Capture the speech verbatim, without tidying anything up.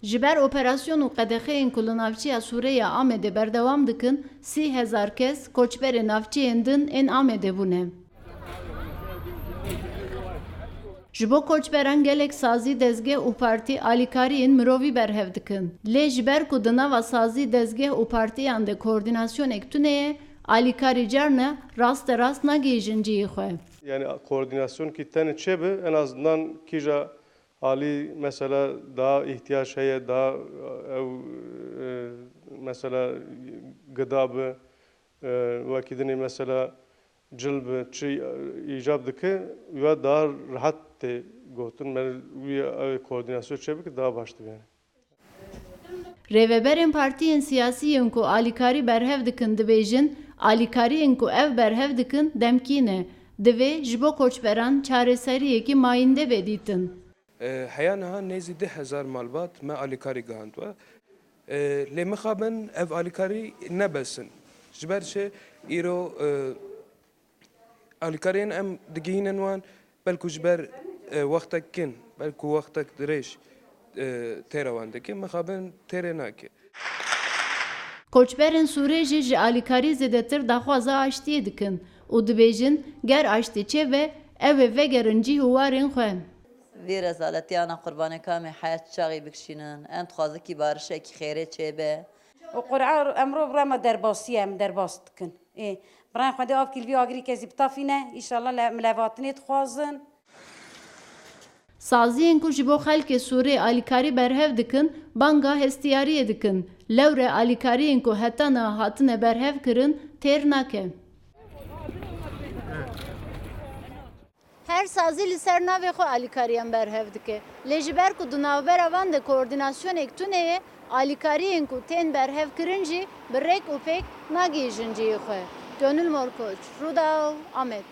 Ji ber operasyon û qedexeyên ku li navçeya Sûrê ya Amedê berdewam dikin, sî hezar kes koçberê navçeyên din ên Amedê bûne. Ji bo koçberan gelek sazî, dezgeh û partî alîkariyên mirovî berhev dikin. Lê ji ber ku di nava sazî, dezgeh û partiyan de koordînasyonek tune ye, alîkarî carna raste rast nagihîjin cihê xwe. Yani koordînasyonekî tenê çêbe, en azından kîja alî mesela daha ihtiyaç heye, daha ew e, mesela gıda bi, e, wekî dinê mesela cil bi çi îcab dike, ya daha rahat tê gotin. Me wî ew koordînasyon çêbike daha baş dibe yani. Rêveberên partiyên siyasî yên ku alîkarî berhev dikin dibêjin, alîkariyên ku ev berhev dikin demkî ne. Divê ji bo koçberan çareseriyekî mayînde be dîtin. Heya niha nêzî du hezar malbat me alîkarî gihandwe. Lê mixabin ev alîkarî ne bes in. Ji ber çi îro alîkariyên em digihînin wan, belku ji ber wextek kin, belku wextek dirêj têra wan dike, mixabin têrê nake. Koçberên Sûrê jî ji alîkarî zêdetir daxwaza aştiyê dikin û dibêjin, ger aştî çêbe, ew ê vegerin cih û warên xwe. Vê rezaletiyana qurbanê kamê heyat çaxî bikişînin. Em dixwazin kî barişekî xêrê çêbe. Û Qur'an emro bi rema derbasî ye, em derbas dikin. Ê, bi rengê Xwedê avkî li vî agirî kezî bitafîne, îşallah li em levatinê dixwazin. Saziyên ku ji bo xelkê Sûrê alîkarî berhev dikin, banga hestiyariyê dikin. Lewre alîkariyên ku heta niha hatine berhev kirin, têr nake. Her sazî li ser navê xwe alîkariyan berhev dike. Lê ji ber ku di navbera van de koordînasyonek tune ye, alîkariyên ku tên berhev kirin jî bi rêk û pêk nagihîjin cihê xwe. Gönül Morkoç, Rûdaw, Amed.